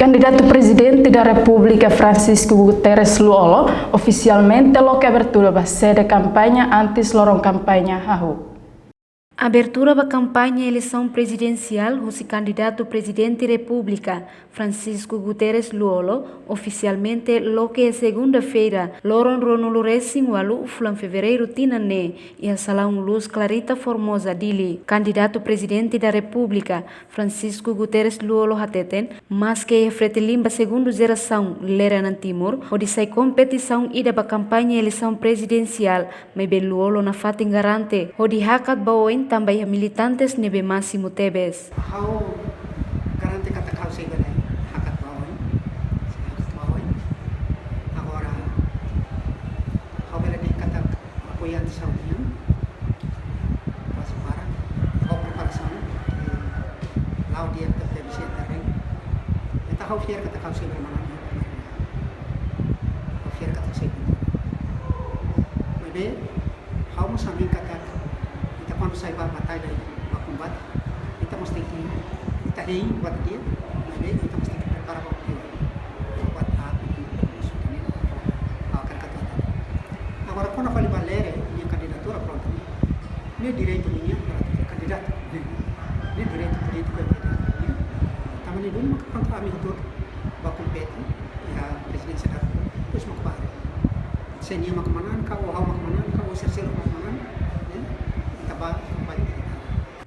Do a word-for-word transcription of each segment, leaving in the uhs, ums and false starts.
Kandidatu Prezidente da Repúblika Francisco Guterres Lú-Olo ofisialmente loke abertura ba sede kampaña antes loron kampaña hahú. Abertura ba kampaña eleisaun prezidensiál husi kandidatu Prezidente Repúblika Francisco Guterres Lú-Olo ofisialmente loke iha segunda-feira, loron ruanulu resin ualu fulan Fevereiru tinan ne'e, iha Salaun Luz Clarita Formosa, Dili. Kandidatu Prezidente da Repúblika Francisco Guterres Lú-Olo hateten, maske iha Fretilin ba segundu jerasaun Lere Anan Timur, hodi sai kompetisaun ida ba kampaña eleisaun prezidensiál, maibé Lú-Olo nafatin garante hodi hakat ba oin tanba iha militantes ne'ebé másimu tebes. Ha'u garante katak ha'u sei bele hakat ba oin, sei hakat ba oin. Agora, ha'u bele dehan katak apoiante saúde nian, kuaze para, ho preparasaun, eh, la'o di'ak tebes iha terrenu. Entaun ha'u fiar katak ha'u sei bele manán. Ha'u fiar katak sei bele manán. Maibé, ha'u mós hanoin katak, ita kuandu sai ba batalha, ba kombate, ita mós tenke, ita hein buat di'ak, maibé ita mós tenke prepara ba buat di'ak. Buat atu, buat atu, ha'u hakarak katak. Agora, kuandu fali ba Lere nia kandidatura, prontu, ne'e direitu nian para kandidatu. Ne'e direitu polítiku ema ida nian. Tanba ne'e duni maka prontu ami hotu ba kompete iha Prezidénsia da Repúblika, depois mak ba. Se nia mak manán ka, ou ha'u mak manán ka, ou sira seluk mak manán, ne'e, ita ba kampaña.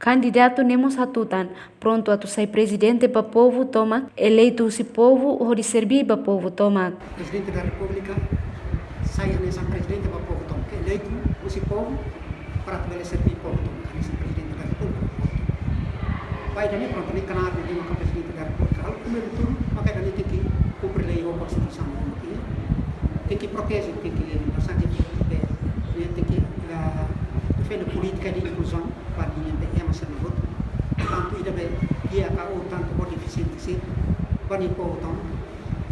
Kandidatu ne'e mós hatutan, prontu atu sai prezidente ba povu tomak, eleitu husi povu hodi serbí ba povu tomak. Prezidente da Repúblika sai hanesan prezidente ba povu tomak, eleitu husi povu, para atu bele serbí povu tomak, hanesan Prezidente da Repúblika. Ba ida-ne'e prontu, ne'e knaar ne'e dehan katak Prezidente da Repúblika. Halo primeiru turnu, maka ida-ne'e tenke kumpre lei ho konstituisaun, tenke proteje, tenke, no sabe, ne'e tenke, ah, defende polítika de inkluzaun ba ninia be ema sira-ne'e hotu. Tantu ida be di'ak ka, ou tantu ho defisiente sira, ba nia povu tomak.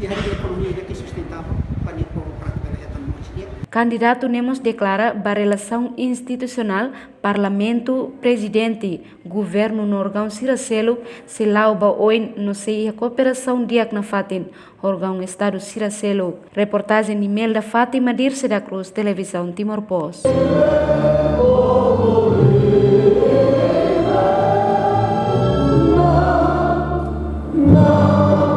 I harii ekonomia ida ke sustentável ba nia povu para atu bele hetan moris di'ak. Kandidatu ne'e mós deklara ba relasaun institusionál, Parlamentu, Prezidente, Governu no órgaun sira seluk sei la'o ba oin no sei iha kooperasaun di'ak nafatin ho órgaun Estadu sira seluk. Reportajen Imelda Fátima, Dirce da Cruz, Televizaun Timor Post.